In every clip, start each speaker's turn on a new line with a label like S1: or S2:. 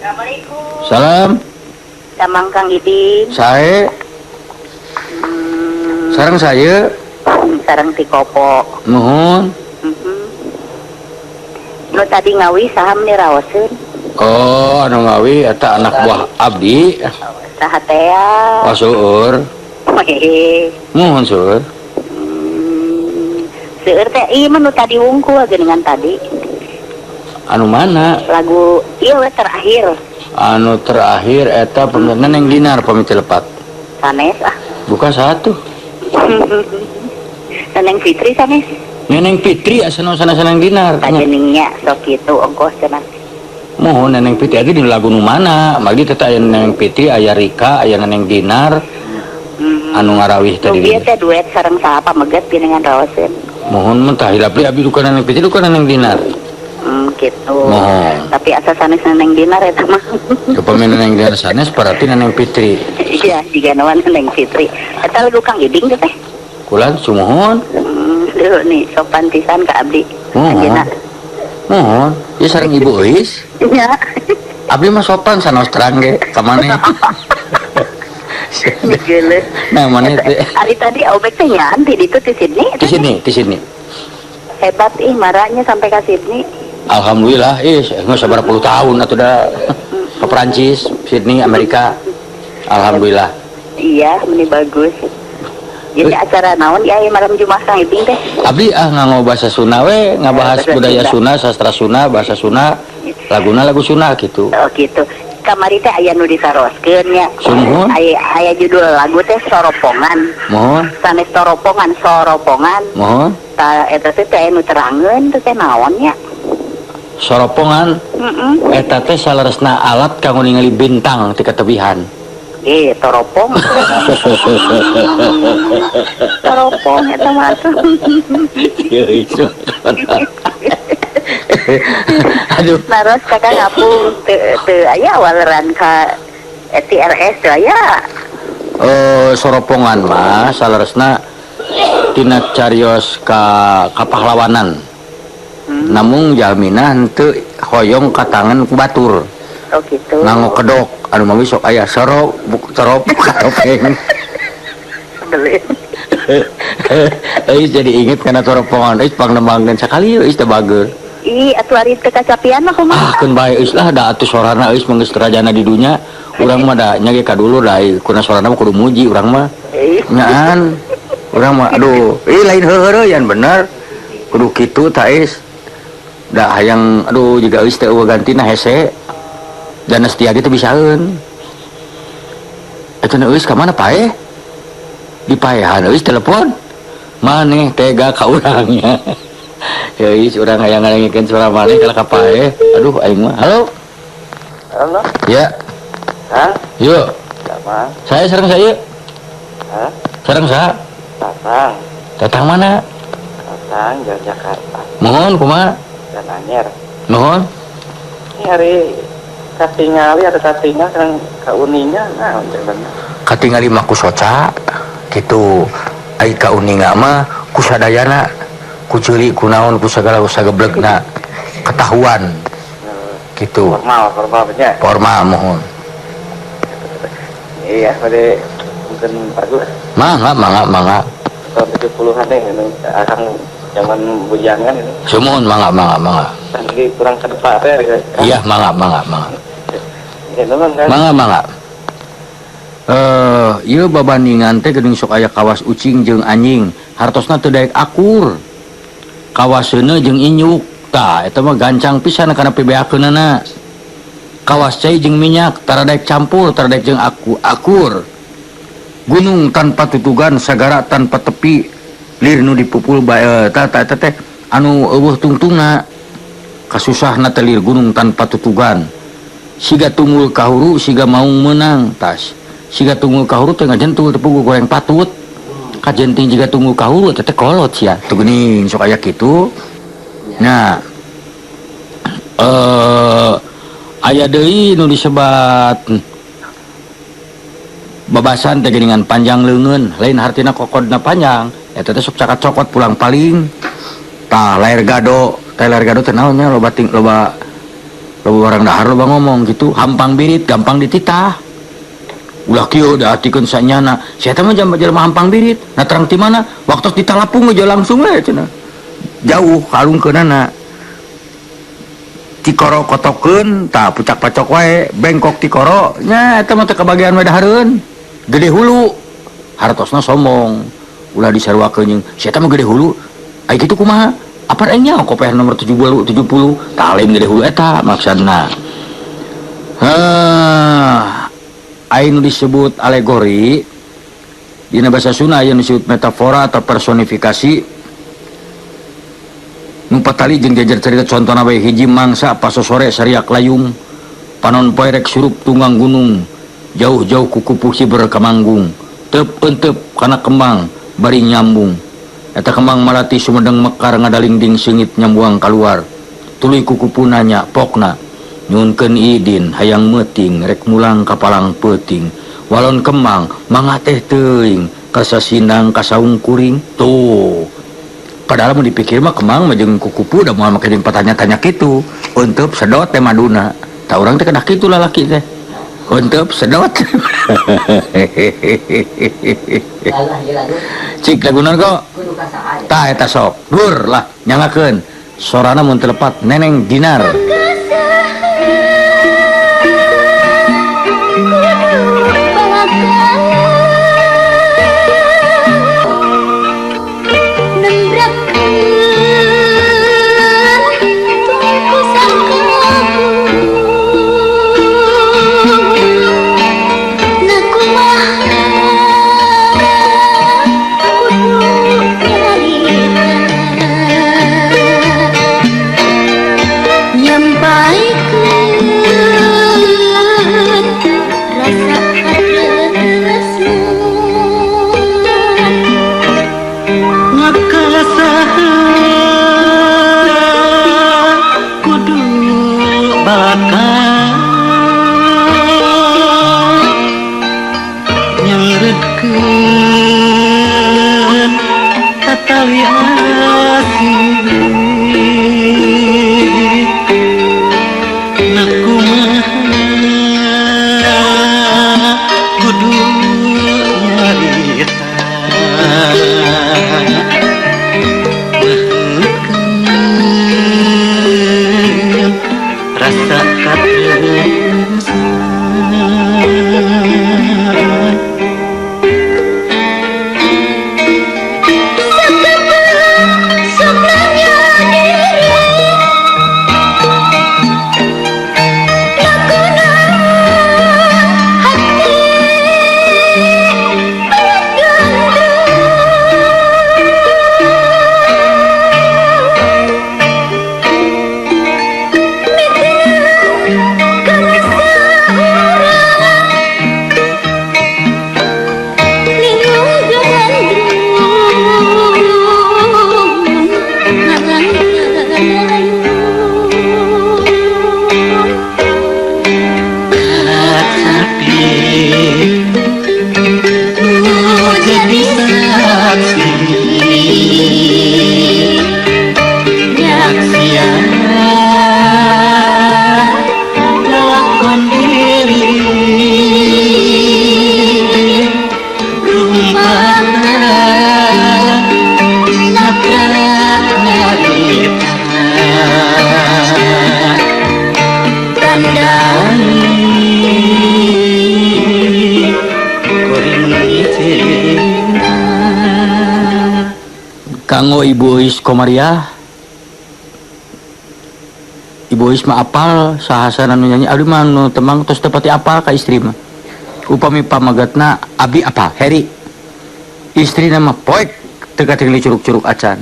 S1: Assalamualaikum.
S2: Salam.
S1: Damang Kang Ibing.
S2: Sae. Sareng saya.
S1: Sareng ti Kopo.
S2: Nuhun.
S1: Nu tadi ngawi saha meni raoseun?
S2: Oh, anu ngawi eta anak buah abdi.
S1: Saha teh ya?
S2: Oh, seueur. Nuhun seueur.
S1: Seueur teh ieu mah nu tadi wungkul geuningan tadi.
S2: Anu mana?
S1: Lagu ieu we terakhir.
S2: Anu terakhir eta pemirna Neng Dinar pamit lepat.
S1: Sanes ah.
S2: Bukan satu.
S1: Neneng Fitri sanes.
S2: Neneng Fitri asana sanes Neng Dinar.
S1: Kajeningnya sok kitu ongkoh cenah.
S2: Mohon Neneng Fitri adi di lagu nu mana? Magi teh aya Neneng Fitri, aya Rika, aya Neneng Dinar. Anu ngarawih tadi.
S1: Nu bieu teh duet sareng saha pameget geuningan raoseun.
S2: Mohon mentah hilap deui abdi duka Neneng Fitri duka Neneng Dinar.
S1: Gitu.
S2: Mohon.
S1: Tapi asa sanes Neneng Dinar eta mah.
S2: Upami Neneng Dinar sanes berarti Neneng Fitri.
S1: Iya, jiga naon Neneng Fitri. Eta lagu Kang Ibing teh.
S2: Kulan sumuhun.
S1: Duh nih sopan pisan ka abdi.
S2: Mohon.
S1: Anjeunna.
S2: Mohon. Ieu sareng Ibu Euis.
S1: Iya.
S2: Abdi mah sopan sanos terang ge ka maneh.
S1: Geuleuh.
S2: Nah, maneh teh.
S1: Ari tadi Obek teh nyaan ti ditu ti Sydney.
S2: Di sini, di sini.
S1: Hebat ih maranya sampai ka Sydney.
S2: Alhamdulillah, ih, geus sabaraha puluh tahun atuh da ke Perancis, Sydney, Amerika. Alhamdulillah.
S1: Iya, ini bagus. Jadi acara naon ya malam Jumat Kang Ibing teh?
S2: Abdi ah nganggo bahasa Sunda we, ngabahas
S1: Bahasa
S2: budaya
S1: Sunda.
S2: Sunda, sastra Sunda, bahasa Sunda, laguna lagu Sunda gitu.
S1: Oh gitu. Kamari teh aya nu disaroskeun nya.
S2: Sumuhun.
S1: Aya aya judul lagu teh Soropongan.
S2: Mohon,
S1: Sanes Toropongan, Soropongan.
S2: Mohon.
S1: Ta eta teh teh aya nu terangeun teh teh naon nya?
S2: Soropongan
S1: Heeh.
S2: eta teh saleresna alat kanggo ningali bintang ti katebihan.
S1: Eh, toropong. Toropong eta mah tuh.
S2: Ieu. Aduh,
S1: Naros kakak ngapung teu teu aya waleran ka TRS teu aya.
S2: Eh, soropongan mah saleresna tina carios ka kapahlawanan. Namung jalmina henteu hoyong katangan ku batur.
S1: Oh gitu.
S2: Nganggo kedok anu mah sok aya sorop buk sorop katopeng.
S1: Beli.
S2: Euy, jadi inget kana soropongan euy, pangnembangkeun sakali euy teh bager.
S1: Ih, atuh ari teu kacapian mah kumaha?
S2: Ah, keun bae euy lah, da atuh sorana euy mah geus rajana di dunya. Urang mah da nya ge kadulur da kuna sorana mah kudu muji urang mah.
S1: Ih.
S2: Nyaan. Urang mah aduh, ih lain heuheureun bener. Kudu kitu ta is. Da hayang aduh jiga euy teh eueuh gantina hese. Dan setia gitu bisaeun. Eta na euy ka mana paeh? Di paehan euy telepon. Maneh tega ka urangnya. Ya euy, urang hayang ngadengikeun suara maneh kalah ka paeh. Aduh aing mah. Halo.
S3: Halo.
S2: Ya.
S3: Hah?
S2: Yuk.
S3: Siapa?
S2: Saya sareng saya.
S3: Hah?
S2: Sareng saha?
S3: Tatang.
S2: Tatang mana?
S3: Tatang dari Jakarta.
S2: Mohon kumaha?
S3: Dan Anyer.
S2: Mohon.
S3: Ini hari katingali ada katingal kan kauninga nah jalannya.
S2: Katingali mah ku soca gitu. Ai kauninga mah ku sadayana, ku ceuli, ku naon, ku sagala ku sageblegna ketahuan gitu.
S3: Formal, formal nya.
S2: Formal mohon.
S3: Iya, pada mungkin bagus.
S2: Mangga, mangga, mangga.
S3: Tahun 70-an deh, ini akang zaman bujangan ini.
S2: Sumuhun, mangga, mangga, mangga.
S3: Lagi kurang ke depan ya.
S2: Iya, mangga, mangga, mangga.
S3: Ya, memang kan.
S2: Mangga, mangga. Eh, ieu babandingan teh geuning sok aya kawas ucing jeung anjing, hartosna teu daek akur. Kawas seuneu jeung inyuk. Tah, eta mah gancang pisan kana pibeakeunana. Kawas cai jeung minyak tara daek campur, tara daek jeung aku akur. Gunung tanpa tutugan, sagara tanpa tepi, lir nu dipupul bae ta ta eta teh anu eueuh tungtungna. Kasusahna teh lir gunung tanpa tutugan. Siga tunggul kahuru, siga maung meunang tas. Siga tunggul kahuru teh ngajentul teu puguh goreng patut. Kajenting jiga tunggul kahuru teh teh kolot sia. Tuh geuning sok aya kitu. Nah, aya deui nu disebat babasan teh geuningan panjang leungeun, lain hartina kokodna panjang, eta teh sok cakat cokot pulang paling. Tah layar gado, teh layar gado teh naon nya loba ting loba Loba barang dahar loba ngomong gitu, hampang birit gampang dititah. Ulah kieu diartikeun sanyana. Si eta mah jelema hampang birit. Nah terang ti mana? Waktu ditalapung aja langsung we cenah. Jauh kalungkeunana. Tikoro kotokeun tah pucak pacok wae, bengkok tikoro nya eta mah teu kabagian we dahareun. Gede hulu. Hartosna sombong. Ulah disaruakeun jeung si eta mah gede hulu. Ai kitu kumaha? Apa aing nyaho kopeh nomor 70 70 tah lain gede hulu eta maksudna. Heuh. Ai nu disebut alegori dina bahasa Sunda aya nu disebut metafora atau personifikasi. Nu patali jeung jajar carita contona bae hiji mangsa pasosore sariak layung panon poe rek surup tunggang gunung jauh-jauh kukupu siber kamanggung teup euteup kana kembang bari nyambung eta kembang malati sumedeng mekar ngadalingding seungit nyambuang kaluar tuluy kukupu nanya pokna nyunkeun idin hayang meuting rek mulang ka palang peuting walon kembang mangga teh teuing kasasindang kasaung kuring tuh. Padahal mun dipikir mah kembang mah jeung kukupu da moal make jeung patanya-tanya kitu. Eunteup sedot teh maduna. Tah urang teh kedah kitu lalaki teh. Eunteup sedot. Cik laguna kok. Tah eta sok. Dur lah nyangakeun. Sorana mun teu lepat Neneng Dinar. Kanggo Ibu Ois Komariah. Ibu Ois mah apal sahasana nu nyanyi abdi mah nu temang tos teu pati apal ka istri mah. Upami pamagatna abdi apal Heri. Istrina mah poek teu katinggali curug-curug acan.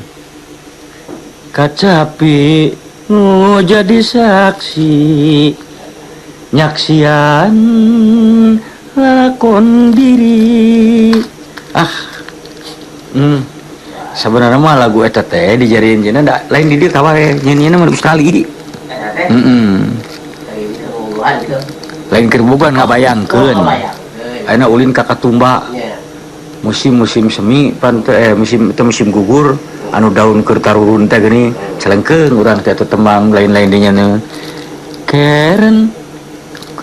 S2: Kacapi nu jadi saksi nyaksian lakon diri. Ah. Sebenarnya mah lagu eta teh dijariin cenah da lain di dieu kawae nyanyiina mah sekali. Lain keur bogohan ngabayangkeun. Ayeuna ulin ka Katumba. Musim-musim semi pan teh musim teh musim gugur anu daun keur tarurun teh geuning celengkeung urang teh tembang lain-lain dinya. Keren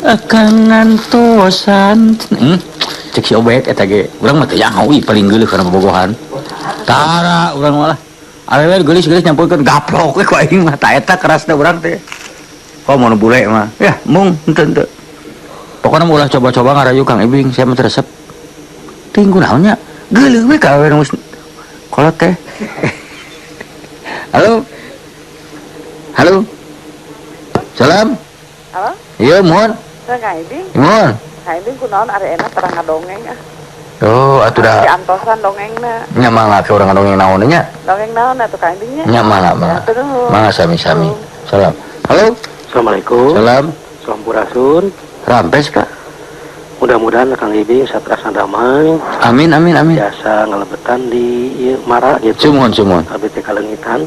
S2: akang ngantosan. Cek si Obet eta ge urang mah teu nyaho ih paling geuleuh kana bobogohan. Tara urang malah awewe geulis-geulis nyampurkeun gaplok we ku aing mah ta eta kerasna urang teh. Komo nu bule mah. Ya mung henteu henteu. Pokona mah ulah coba-coba ngarayu Kang Ibing, saya mah teu resep. Teuing kunaon nya? Geuleuh we ka awewe nu kolot teh. Halo. Halo. Salam.
S4: Halo.
S2: Iya, mohon.
S4: Kang Ibing.
S2: Mohon.
S4: Kang Ibing kunaon ari enak terang ngadongeng ah.
S2: Oh, atuh dah.
S4: Diantosan dongengna.
S2: Nya mangga ke urang ngadongeng naon nya?
S4: Dongeng naon atuh Kang Ibing nya?
S2: Nya mangga, mangga. Mangga sami-sami. Salam. Halo.
S3: Assalamualaikum.
S2: Salam.
S3: Sampurasun.
S2: Rampes, Pak.
S3: Mudah-mudahan Kang Ibing saterasna damai.
S2: Amin amin amin.
S3: Biasa ngalebetan di ieu mara gitu.
S2: Sumuhun sumuhun.
S3: Abi teh kaleungitan.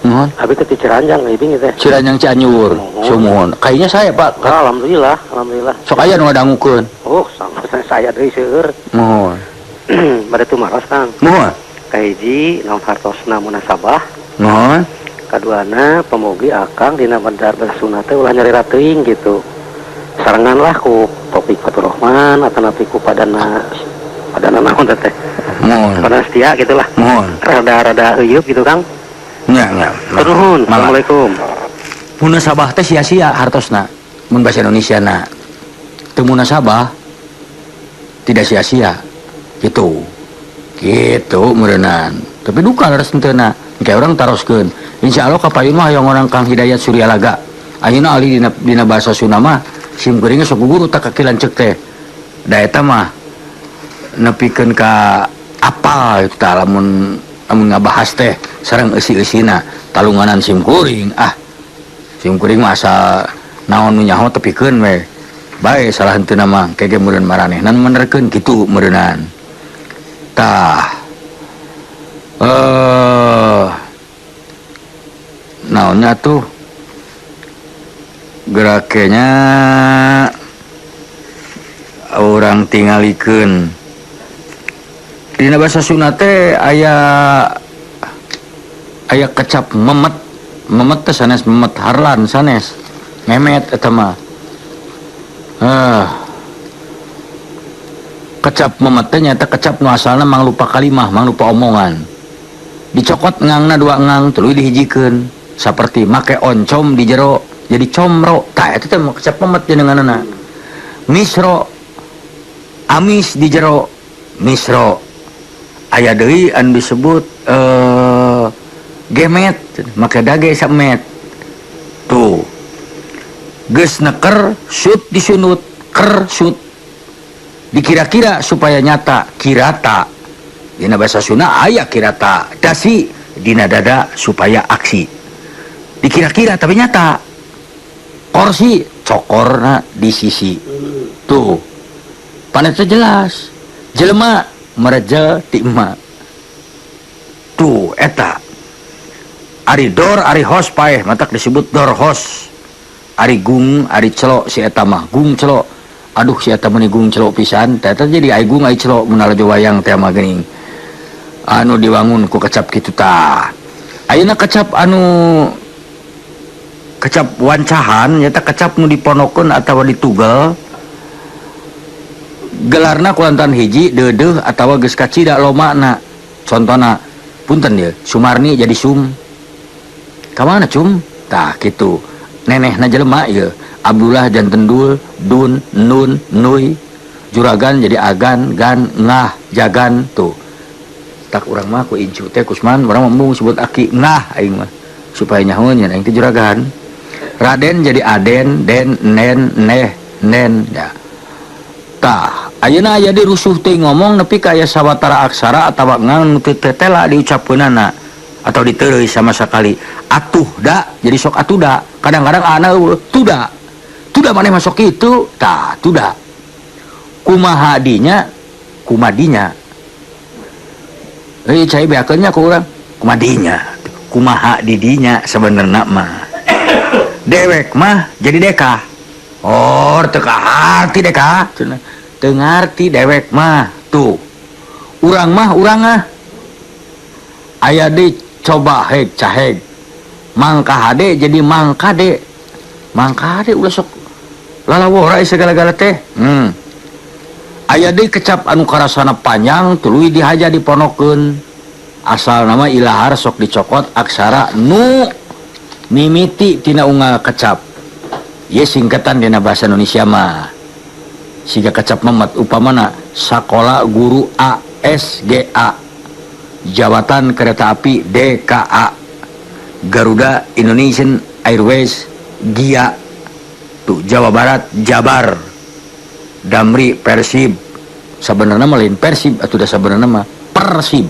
S2: Muhun.
S3: Abi teh di Ciranjang Kang Ibing teh.
S2: Ciranjang Cianjur. Sumuhun. Kayaknya saya, Pak.
S3: Alhamdulillah, alhamdulillah.
S2: Sok aya nu ngadangukeun.
S3: Oh, sama saya deui seueur.
S2: Muhun.
S3: Bade tumaros, Kang.
S2: Muhun.
S3: Kahiji naon hartosna munasabah.
S2: Muhun.
S3: Kaduana pamogi akang dina bandar Sunda teh ulah nyarira teuing gitu. Sarengan lah ku Topik Fatur Rahman atau napi ku padana padana naon teh.
S2: Muhun.
S3: Padana setia gitulah.
S2: Muhun.
S3: Rada-rada euyeup gitu, Kang.
S2: Nya, nya.
S3: Nuhun. Assalamualaikum.
S2: Munasabah teh sia-sia hartosna mun bahasa Indonesia na. Teu munasabah tidak sia-sia gitu. Gitu meureunnan. Tapi duka leres henteu na. Engke urang taroskeun. Insyaallah kapayun mah hayang orang Kang Hidayat Suryalaga. Ayeuna ahli dina bahasa Sunda mah sim kuring sok guru tak kaki lanceuk teh. Da eta mah nepikeun ka apal tah lamun lamun ngabahas teh sareng eusi-eusina talunganan sim kuring ah. Sim kuring mah asa naon nu nyaho tepikeun we. Bae salah henteu mah kege meureun maranehna menerkeun kitu meureunan. Tah. Naonnya tuh geraknya orang tingalikeun dina bahasa Sunda teh aya aya kecap memet. Memet teh sanes memet harlan sanes memet eta mah. Kecap memet teh nyaeta kecap nu asalna manglupa kalimah, manglupa omongan. Dicokot ngangna dua ngang tuluy dihijikeun saperti make oncom di jero jadi comro. Tah eta teh kecap memet jenenganna. Misro amis di jero misro. Aya deui anu disebut gemet make dage samet. Tuh. Geus neker sut disunut ker sut. Dikira-kira supaya nyata kirata. Dina bahasa Sunda aya kirata dasi dina dada supaya aksi. Dikira-kira tapi nyata. Korsi cokorna di sisi. Tuh. Panetnya jelas. Jelema mereja ti emak. Tuh eta. Ari dor ari hos paeh matak disebut dor hos. Ari gung ari celok si eta mah gung celok. Aduh si eta meuni gung celok pisan. Teh eta jadi ai gung ai celok mun lalajo wayang teh mah geuning. Anu diwangun ku kecap kitu tah. Ayeuna kecap anu kecap wancahan nyata kecap nu diponokeun atawa ditugel. Gelarna kulantaran hiji deudeuh atawa geus kacida lomakna. Contona punten ieu Sumarni jadi sum. Ka mana cum? Tah kitu. Nenehna jelema ieu Abdullah janten dul, dun, nun, nuy. Juragan jadi agan, gan, ngah, jagan tuh. Tak urang mah ku incu teh Kusman urang mah embung sebut aki ngah aing mah supaya nyaho nya aing teh juragan. Raden jadi aden, den, nen, neh, nen ya. Tah, ayeuna aya di rusuh teh ngomong nepi ka aya sawatara aksara atawa ngang nu teu tetela diucapkeunana atau diteureuy sama sakali. Atuh da jadi sok atuda. Kadang-kadang ana eueuh tuda. Tuda maneh masuk kitu, tah tuda. Kumaha dinya, kumadinya. Cai beakeun nya ku urang, kumadinya. Kumaha didinya sebenarna mah. Dewek mah jadi deka. Oh, teu kaharti deka. Cenah. Teu ngarti dewek mah tuh. Urang mah urang ah. Aya deui coba heg caheg. Mangka hade jadi mangkade. Mangkade ulah sok lalawora segala-gala teh. Aya deui kecap anu karasana panjang tuluy dihaja diponokeun. Asal nama ilahar sok dicokot aksara nu mimiti tina unggal kecap. Ieu singkatan dina bahasa Indonesia mah. Siga kecap memet upamana sakola guru ASGA, Jabatan Kereta Api DKA, Garuda Indonesian Airways GIA, tuh Jawa Barat Jabar, Damri Persib. Sebenarnya mah lain Persib atuh da sabenerna mah Persib.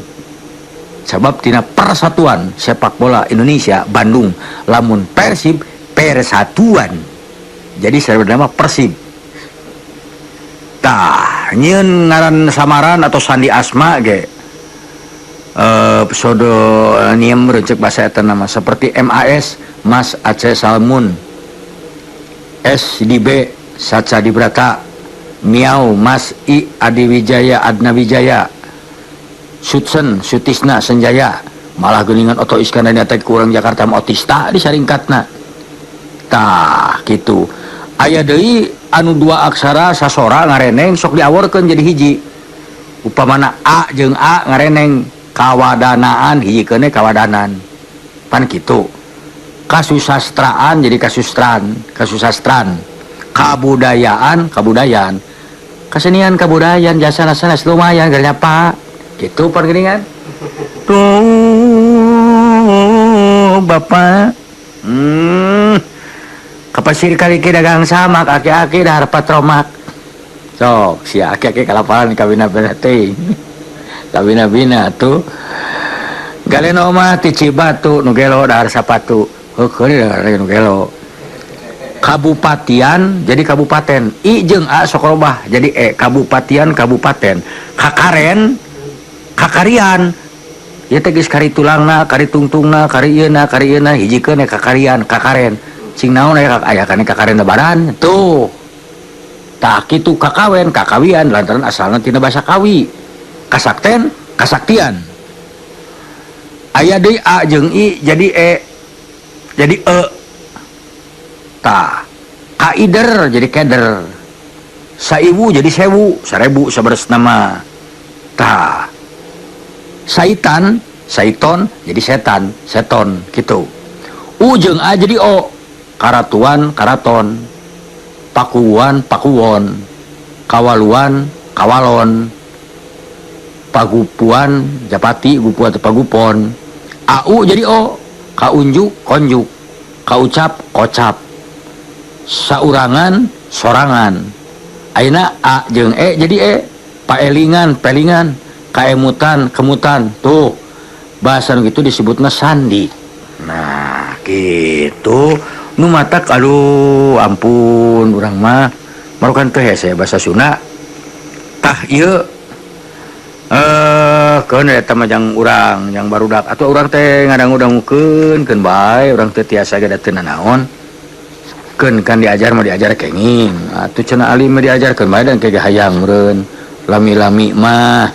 S2: Sabab tina Persatuan Sepak Bola Indonesia Bandung, lamun Persib Persatuan. Jadi sebenarnya mah Persib. Tah, nyieun ngaran samaran atau sandi asma ge. Pseudoniem reuncek bahasa eta nama seperti MAS Mas Aceh Salmun, SDB Saca Dibrata, Miau Mas I Adiwijaya Adnawijaya, Sutsen Sutisna Senjaya. Malah geuningan Oto Iskandar teh kurang Jakarta mah Otista disaringkatna. Tah kitu. Aya deui anu dua aksara sasora ngareneng sok diaworkeun jadi hiji. Upamana A jeung A ngareneng kawadanaan hiji keun kawadanan. Pan kitu. Kasusastraan jadi kasustran, kasusastran. Kabudayaan, kabudayaan. Kesenian kabudayaan jasa sanes lumayan gernya Pak. Kitu pan geuningan. Tuh Bapak. Kapasir kali ki dagang samak aki-aki dahar patromak. Sok sia aki-aki kalaparan kawina-bina teh. Kawina-bina tuh. Galeno mah ti Cibatu nu gelo dahar sapatu. Heukeun dahar nu gelo. Kabupatian jadi kabupaten. I jeung A sok robah jadi E. Kabupatian kabupaten. Kakaren kakarian. Ieu teh geus kari tulangna, kari tungtungna, kari ieuna, kari ieuna hijikeun kakarian, kakaren. Cing naon aya aya kana kakaren lebaran tuh. Tah kitu kakawen, kakawian lantaran asalna tina bahasa kawi. Kasakten, kasaktian. Aya deui A jeung I jadi E. Jadi E. Tah, kaider jadi keder. Saiwu jadi sewu, sarebu saberes nama. Tah. Saitan, saiton jadi setan, seton gitu. U jeung A jadi O. Karatuan, karaton. Pakuan, pakuwon. Kawaluan, kawalon. Pagupuan, japati, gupu atau pagupon. AU jadi O. Kaunjuk, konjuk. Kaucap, kocap. Saurangan, sorangan. Ayeuna A jeung E jadi E. Paelingan, pelingan. Kaemutan, kemutan. Tuh, bahasa gitu disebutna sandi. Nah, gitu. Nu matak aduh ampun urang mah marukan teh hese bahasa Sunda. Tah ieu keun eta mah jang urang jang barudak atuh urang teh ngadang-dangukeun keun bae urang teh tiasa ge da teu nanaon. Keun kan diajar mah diajar kenging. Atuh cenah alim mah diajarkeun bae dan ke hayang meureun lami-lami mah.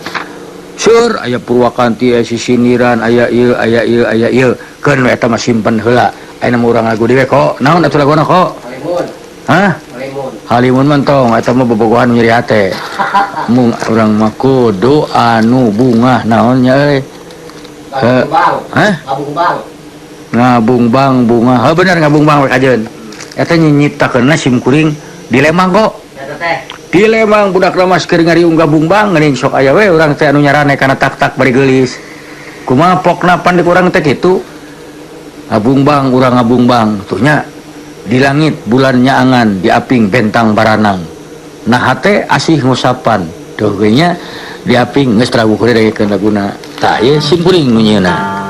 S2: Sur aya Purwakanti aya sisindiran aya ieu aya ieu aya ieu keun we eta mah simpen heula. Ayeuna mah urang lagu deui kok. Naon atuh laguna kok?
S3: Halimun.
S2: Hah?
S3: Halimun.
S2: Halimun mah tong eta mah bobogohan nyeri hate. Mung urang mah kudu anu bungah naon nya euy.
S3: Ngabungbang.
S2: Hah?
S3: Ngabungbang.
S2: Ngabungbang bunga. Heuh bener ngabungbang we kajeun. Eta nyiptakeunna sim kuring di Lembang kok.
S3: Eta teh.
S2: Di Lembang budak lamas keur ngariung gabungbang geuning sok aya we urang teh anu nyarane kana tak-tak bari geulis. Kumaha pokna pan di urang teh kitu. Ngabungbang urang ngabungbang tuh nya di langit bulan nyaangan di aping bentang baranang. Nah hate asih ngusapan tuh nya di aping geus ragu kuring dagekeun laguna. Tah ieu sim kuring nu nyieunna.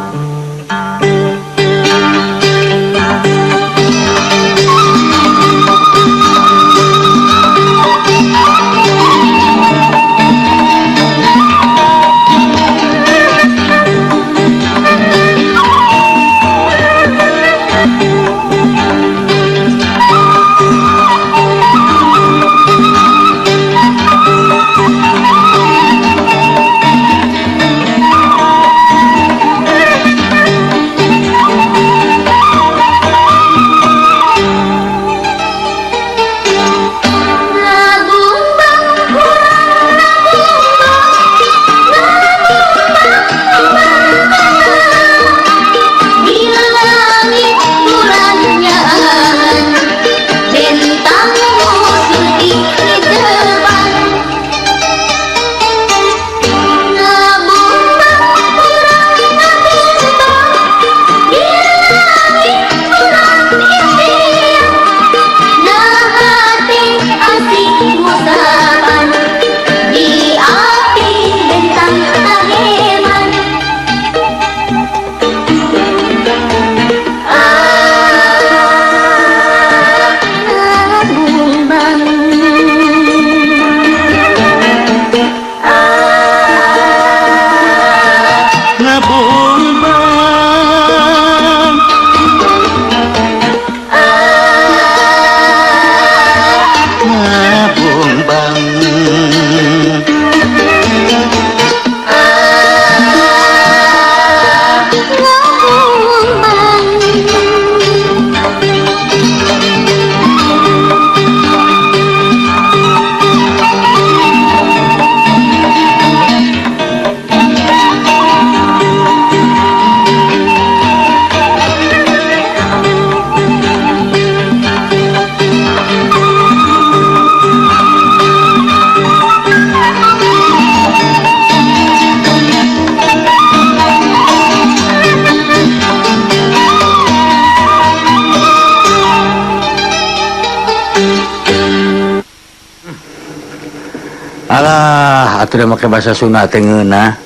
S2: Alah, atuh da make bahasa Sunda teh ngeunah.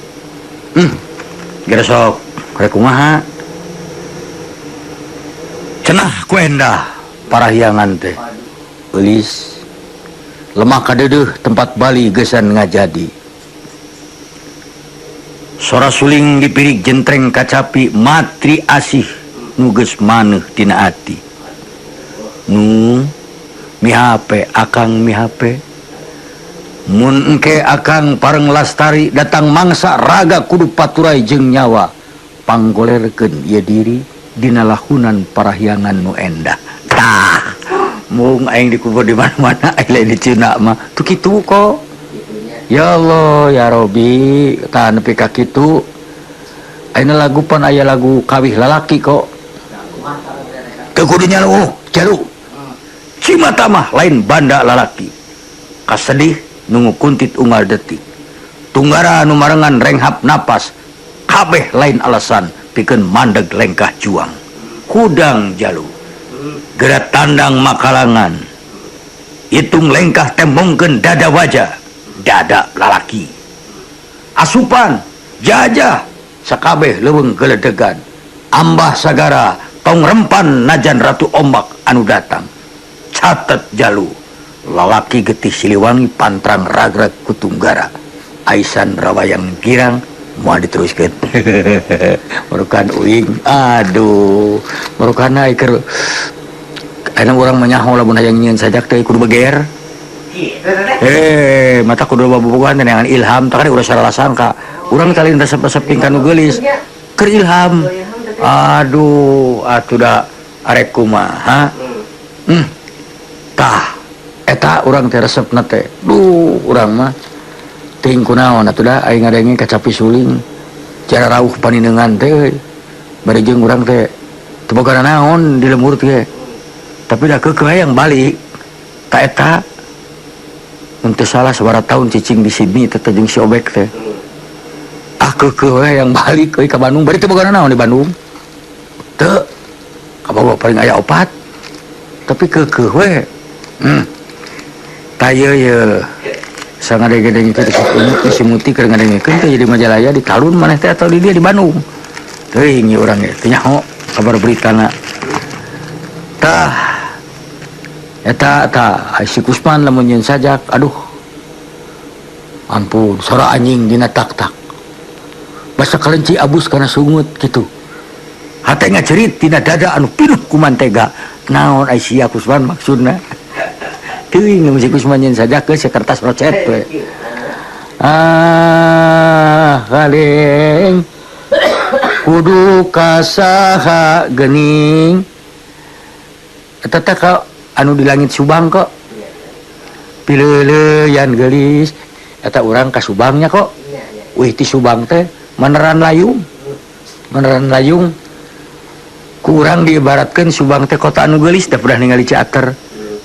S2: Geura sok, rek kumaha? Cenah ku endah parahyangan teh. Eulis lemah kadeudeuh tempat Bali geusan ngajadi. Sora suling dipirik jentreng kacapi matri asih nu geus maneuh tina ati. Nu mihape akang mihape. Mun engke akang pareng lastari datang mangsa raga kudu paturai jeung nyawa panggolerkeun ieu diri dina lahunan parahyangan nu endah. Tah, mung aing dikubur di mana-mana aing lain di Cina mah. Tuh kitu kok. Ya Allah, ya Robi, tah nepi ka kitu. Ayeuna lagu pan aya lagu kawih lalaki kok. Teu kudu nyalu, jalu. Cimata mah lain banda lalaki. Kasedih nungu kuntit unggal detik. Tunggara nu marengan renghap napas, kabeh lain alasan pikeun mandeg lengkah juang. Kudang jalu. Geura tandang makalangan. Hitung lengkah tembongkeun dada wajah, dada lalaki. Asupan, jajah, sakabeh leuweung geledegan. Ambah sagara, tong rempan najan ratu ombak anu datang. Catet jalu. Lalaki getih Siliwangi pantrang ragrag kutunggara. Aisan rawayang girang moal diteruskeun. Merukan uing, aduh, merukan keur ayeuna urang mah nyaho lamun hayang nyieun sajak teh kudu beger. Mata kudu babogohan teh neangan ilham, tah kan urang salah sangka. Urang talin resep-resep tingkah nu geulis. Keur ilham. Aduh, atuh da arek kumaha. Tah eta urang teh resepna teh. Duh, urang mah teuing kunaon atuh da aing ngadenge kacapi suling. Cara rauh paninengan teh euy. Bari jeung urang teh teu boga naon di lembur teh. Tapi da keukeuh hayang balik. Ka eta mun teu salah sabaraha tahun cicing di Sydney teh jeung si Obek teh. Ah keukeuh hayang balik euy ka Bandung. Bari teu boga naon di Bandung. Teu kabawa paling aya opat. Tapi keukeuh we. Tah ye sangadenge-denge kitu si Muti keur ngadengekeun teh jadi Majalaya di Talun maneh teh atau di dia di Bandung. Teuing ieu urang ge teu nyaho kabar beritana. Tah eta tah si Kusman lamun nyeun sajak aduh. Ampun sora anjing dina tak-tak. Basa kelenci abus kana sungut kitu. Hate ngacerit dina dada anu pinuh ku mantega. Naon ai sia Kusman maksudna? Teuing mun si Kusman nyeun sajak geus kertas rocet we. Ah, kaleng kudu kasaha geuning. Eta teh ka anu di langit Subang kok. Pileuleuyan geulis eta urang ka Subangnya kok. Wih ti Subang teh meneran layung. Meneran layung. Kurang diibaratkeun Subang teh kota anu geulis da pernah ningali Ciater.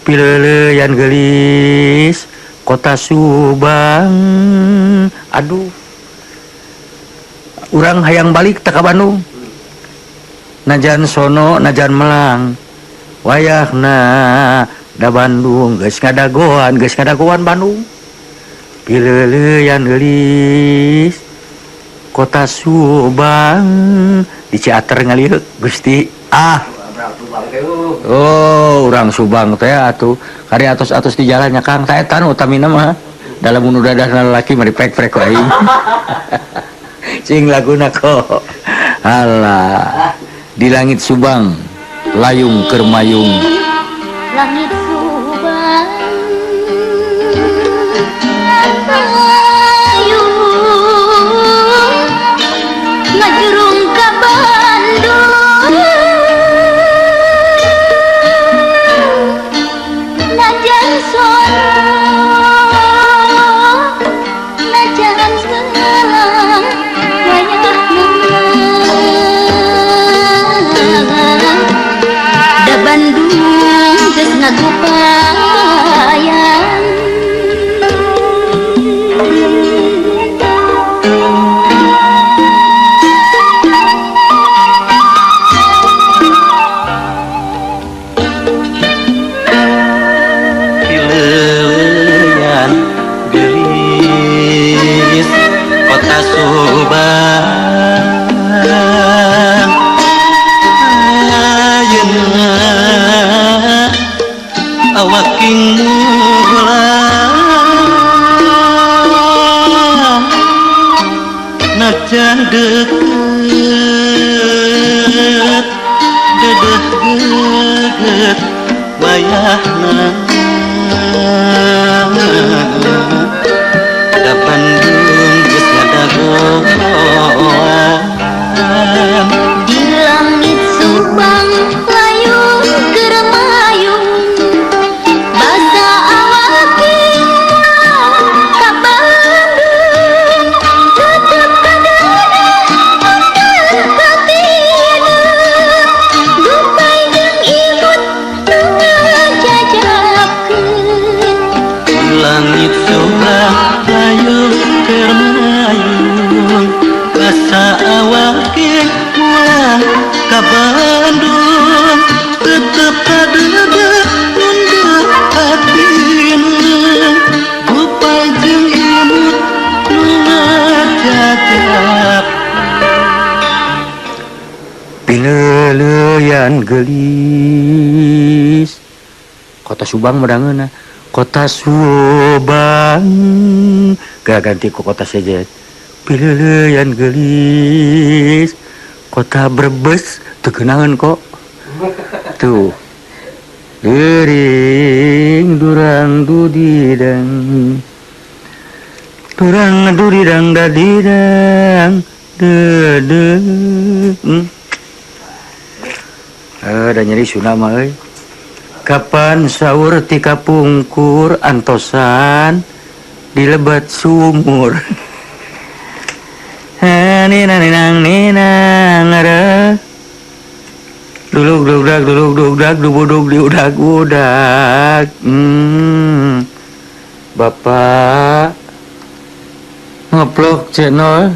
S2: Pileuleuyan geulis kota Subang. Aduh. Urang hayang balik teh ka Bandung. Najan sono najan melang. Wayahna da Bandung geus ngadagoan Bandung. Pileuleuyan geulis kota Subang di Ciater ngalieu Gusti. Ah. Oh, urang Subang teh atuh kari atos-atos di jalannya Kang tah eta nu utamina mah. Dalam nu dadahna lalaki mah diprek-prek ku aing. Cing laguna kok. Alah, di langit Subang layung keur mayung.
S5: Langit Subang layung ngajurung ka Bandung. Najan sono najan selang wayahna da Bandung geus ngagup.
S6: deukeut dedeh geget wayahna da Bandung geus ngadagoan.
S5: Di langit Subang layung keur mayung basa awak ka Bandung tetep kadeudeung katina dupai jeung imut nu ngajajabkeun.
S6: Di langit Subang layung keur mayung basa awak mulang ka Bandung tetep kadeudeung nunduk hatina dupai jeung imut nu ngajajab.
S2: Pileuleyan geulis Kota Subang medangeuna Kota Subang gak ganti ke Kota Sejet. Pileuleyan geulis Kota Brebes teu geunaheun kok tuh Dering durang dudidang durang dudidang dadidang dede. Da nyeri Sunda mah euy. Kapan sahur ti kapungkur antosan dilebet sumur. Nina ninang ninang re. Duluk dugdag duluk dugdag dubudug diudag udag. Bapak ngeplok channel.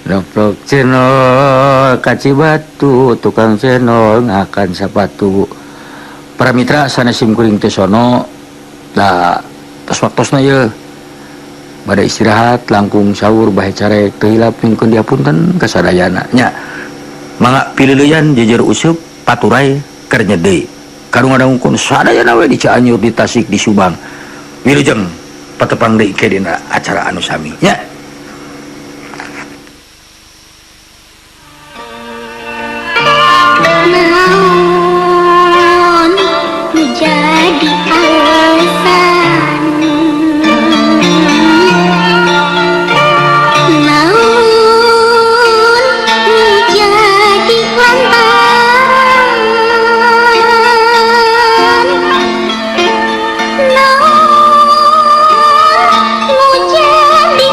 S2: Ngeplok channel kaci batu tukang channel ngakan sapatu. Para mitra sanes sim kuring teh sono da tos waktosna ieu. Bade istirahat langkung sahur bahe carek teu hilap nyungkeun diapunten ka sadayana nya. Mangga pileuleyan jejer useup paturay keur nyedeuy. Kadung ngadangungkeun sadayana we di Cianjur, di Tasik, di Subang. Wilujeng patepang deui ke dina acara anu sami nya.
S5: Naon nu jadi alasan, naon nu jadi lantaran, naon nu jadi.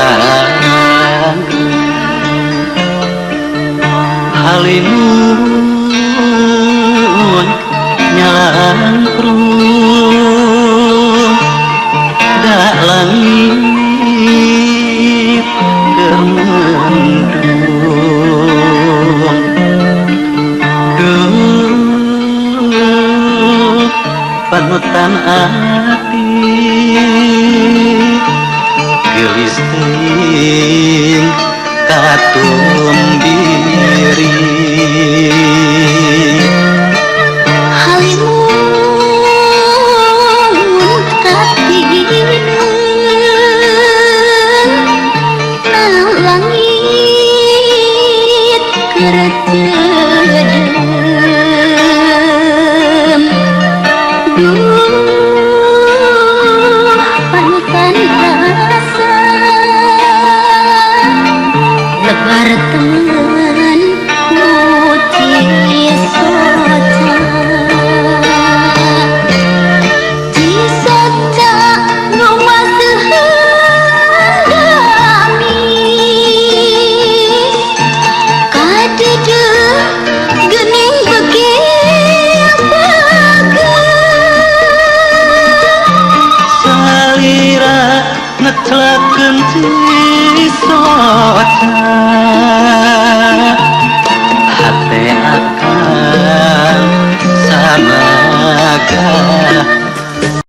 S6: Bandung Halimun nyalangkrung da langit keur mendung. Duh, panutan ati geulis teuing katumbiri.
S5: Halimun katineun na langit keur teudeum. Duh, panutan rasa lebar temen ku Cisoca. Cisoca rumah gamis kadede gening bege bagus.
S6: Salira ngeclakeun Cisoca, hate akang samagah.